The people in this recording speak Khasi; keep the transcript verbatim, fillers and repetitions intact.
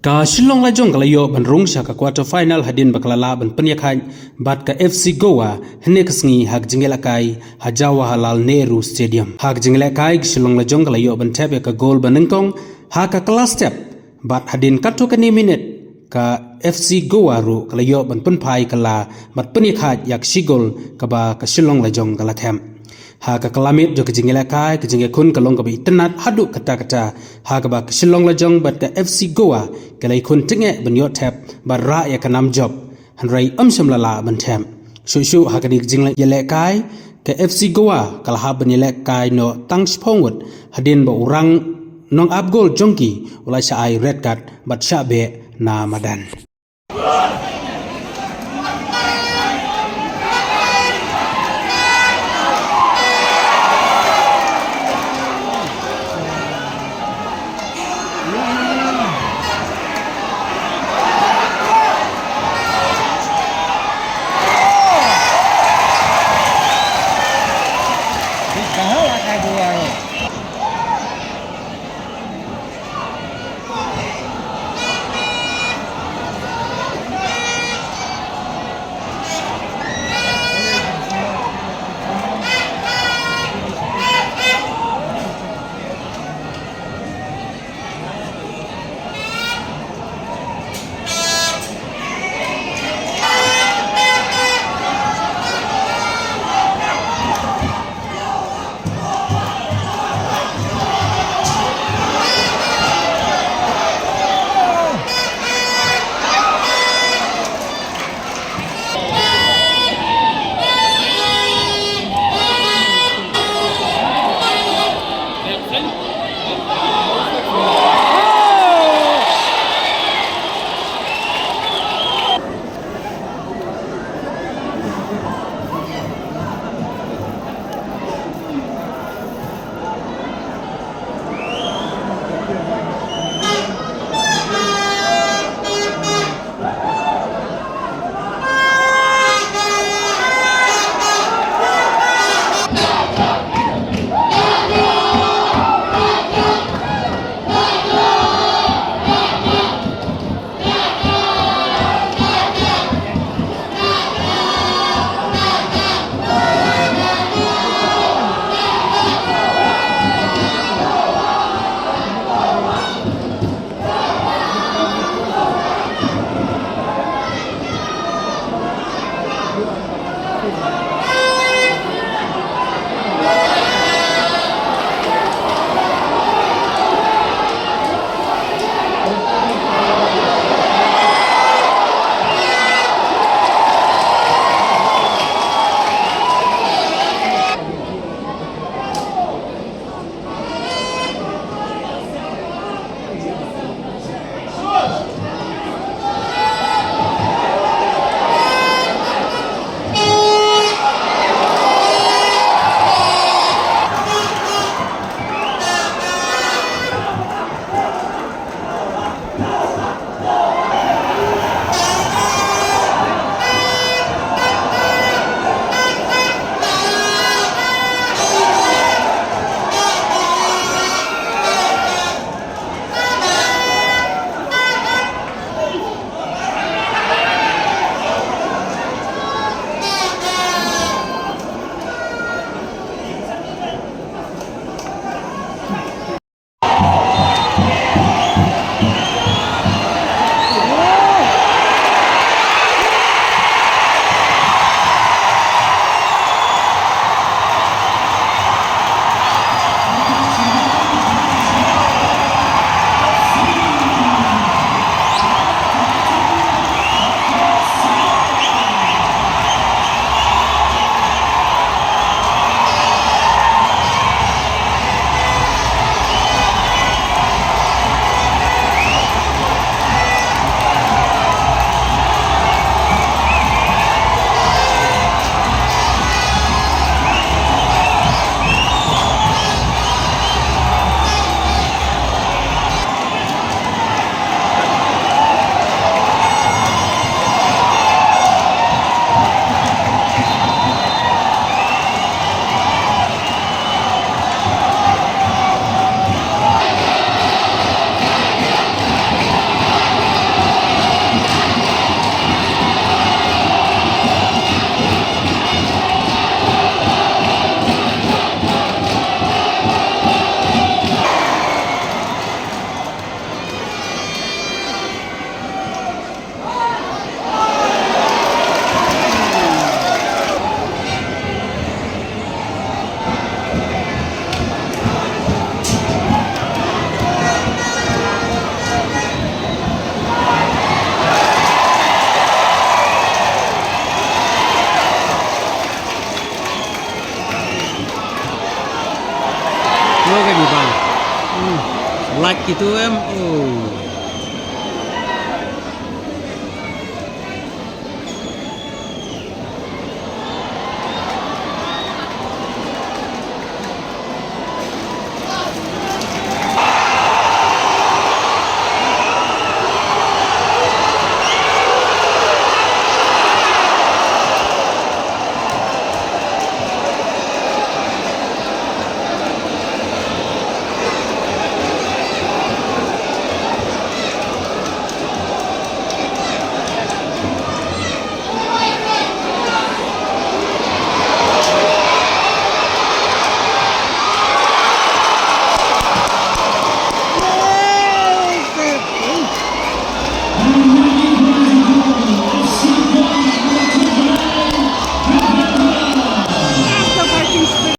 Ka Shillong Lajong ka la ïoh ban rung sha ka quarter final hadien ba ka la lah ban pynïakhaid bad ka F C Goa hynne ka sngi ha ka jingïalehkai ha Jawaharlal Nehru Stadium. Ha ka jingïalehkai ka Shillong Lajong ka la ïoh ban thep ïa ka gol ba nyngkong ha ka kylla step bad hadien katto katne minit ka F C Goa ruh ka la ïoh ban pynphai kylla bad pynïakhaid ïa ka shi gol kaba ka Shillong Lajong ka la thep. Ha ka kylla miet jong ka jingïalehkai, ka jingïakhun ka long kaba itynnad haduh katta katta, ha kaba ka Shillong Lajong bad ka F C Goa ka la ïakhun tyngeh ban ïoh thep bad rah ïa ka nam jop, hynrei ym shym la lah ban thep. Shuh shuh ha kane ka jingïalehkai, ka F C Goa ka la hap ban ïalehkai noh tang shiphew ngut hadien ba u rang nongap gol jong ki u la shah ai red card bad shah beh na madan. Kitu em. Oh.